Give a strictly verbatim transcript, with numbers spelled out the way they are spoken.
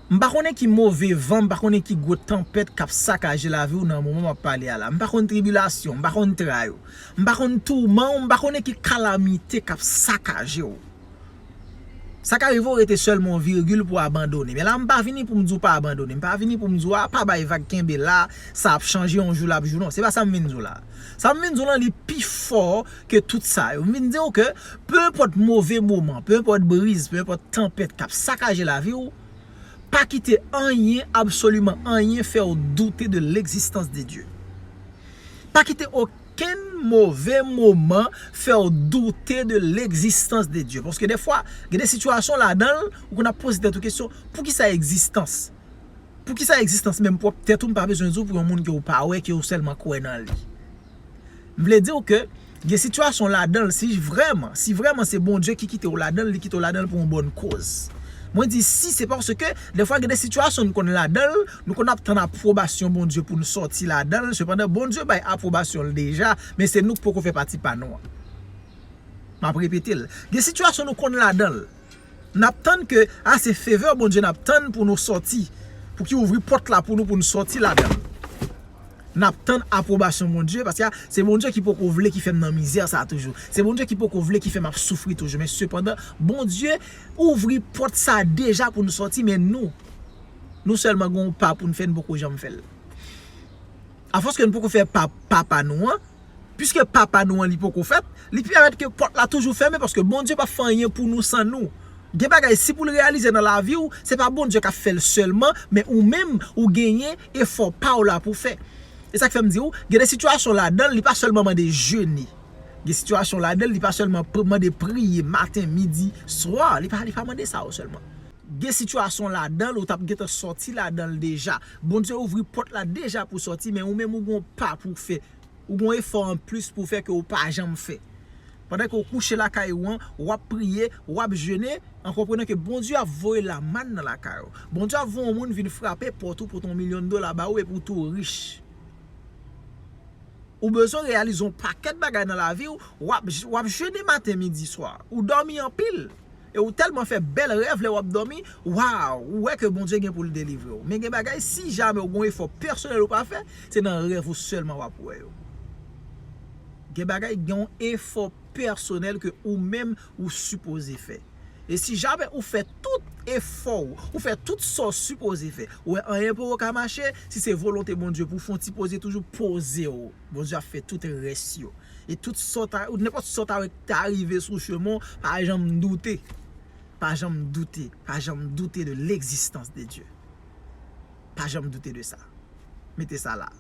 M pa konnen ki move van, m pa konnen ki gwo tanpèt k ap sakaje lavi w nan moman m ap pale a la. M pa konn tribilasyon, m pa konn tray ou. M pa konn touman w, m pa konnen ki kalamite k ap sakaje w. Sa ka rive w rete sèlman yon virgil pou w abandone. Men la, m pa vini pou m di w pa abandone. M pa vini pou m di w, a, pa bay vag, kenbe la, sa ap chanje yon jou, l ap jou. Non, se pa sa m vin di w la. Sa m vin di w lan, li pi fò ke tout sa yo. M vin di w ke, pe enpòt move moman, pe enpòt briz, pe enpòt tanpèt k ap sakaje lavi w, pa kite anyen, absoliman anyen, fè w doute de l'existence de Dieu. Pa kite okenn move moman fè w doute de l'existence de Dieu. Paske defwa, gen de sitiyasyon ladan l, ou konn ap poze tèt ou kesyon, poukisa egzistans? Poukisa egzistans? Menm pwòp tèt ou, m pa bezwen di w pou yon moun ke w pa wè, ke w sèlman kwè nan li. M vle di w ke gen sitiyasyon ladan l, si vrèman, si vrèman se Bondye ki kite w ladan l, li kite w ladan l pou yon bòn koz. Mwen di si, se paske defwa gen de sitiyasyon nou konn ladan l, nou konn ap tann apwobasyon Bondye pou nou sòti ladan l, sepandan Bondye bay apwobasyon l deja, men se nou k poko fè pati pa nou an. M ap repete l. Gen sitiyasyon nou konn ladan l. N ap tann ke, a, se favè Bondye n ap tann pou nou sòti. Pou ki ouvri pòt la pou nou, pou nou sòti ladan l. N ap tann apwobasyon Bondye, paske, a, se Bondye ki poko vle ki fè m nan mizè sa toujou. Se Bondye ki poko vle ki fè m ap soufri toujou. Men sepandan, Bondye ouvri pòt sa deja pou nou sòti, men nou, nou sèlman gen yon pa pou n fè, n poko janm fè l. Afòs ke n poko fè pa, pa, pa nou an, piske pa, pa nou an li poko fèt, li pèmèt ke pòt la toujou fèmen, paske Bondye p ap fè anyen pou nou san nou. Gen bagay, si pou l reyalize nan lavi w, se pa Bondye k ap fè l sèlman, men ou menm, ou genyen efò pa w la pou w fè. E sa k fè m di w, gen de sitiyasyon ladan l, li pa sèlman mande jene. Gen sitiyasyon ladan l, li pa sèlman pr-, mande priye maten, midi, swa. Li pa, li pa mande sa yo sèlman. Gen sitiyasyon ladan l, ou t ap gentan sòti ladan l deja. Bondye ouvri pòt la deja pou w sòti, men ou menm ou gen yon pa pou w fè. Ou gen yon efò anplis pou w fè ke w pa janm fè. Pandan ke w kouche lakay ou an, w ap priye, w ap jene, an konprenan ke Bondye ap voye lamann nan lakay ou. Bondye ap voye yon moun vin frape pòt ou, pote yon milyon dola ba ou epi w tou rich. Ou bezwen reyalize yon pakèt bagay nan lavi w, w ap, w ap jene maten, midi, swa. Ou dòmi anpil. E ou tèlman fè bèl rèv lè w ap dòmi, waw, ou wè ke Bondye gen pou l delivre w. Men gen bagay, si jamè w gen yon efò pèsonèl ou pa fè, se nan rèv ou sèlman w ap wè yo. Gen bagay, gen yon efò pèsonèl ke ou menm ou sipoze fè. E si jamè ou fè tout efò w, ou fè tout sa w sipoze fè, ou wè anyen poko ka mache, si se volonte Bondye pou w fè yon ti poze, toujou poze w. Bondye ap fè tout rès yo. E tout sa w ta, nenpòt sa w ta wè ki ta rive sou chemen w, pa janm doute. Pa janm doute. Pa janm doute de l'existence de Dieu. Pa janm doute de sa. Mete sa la.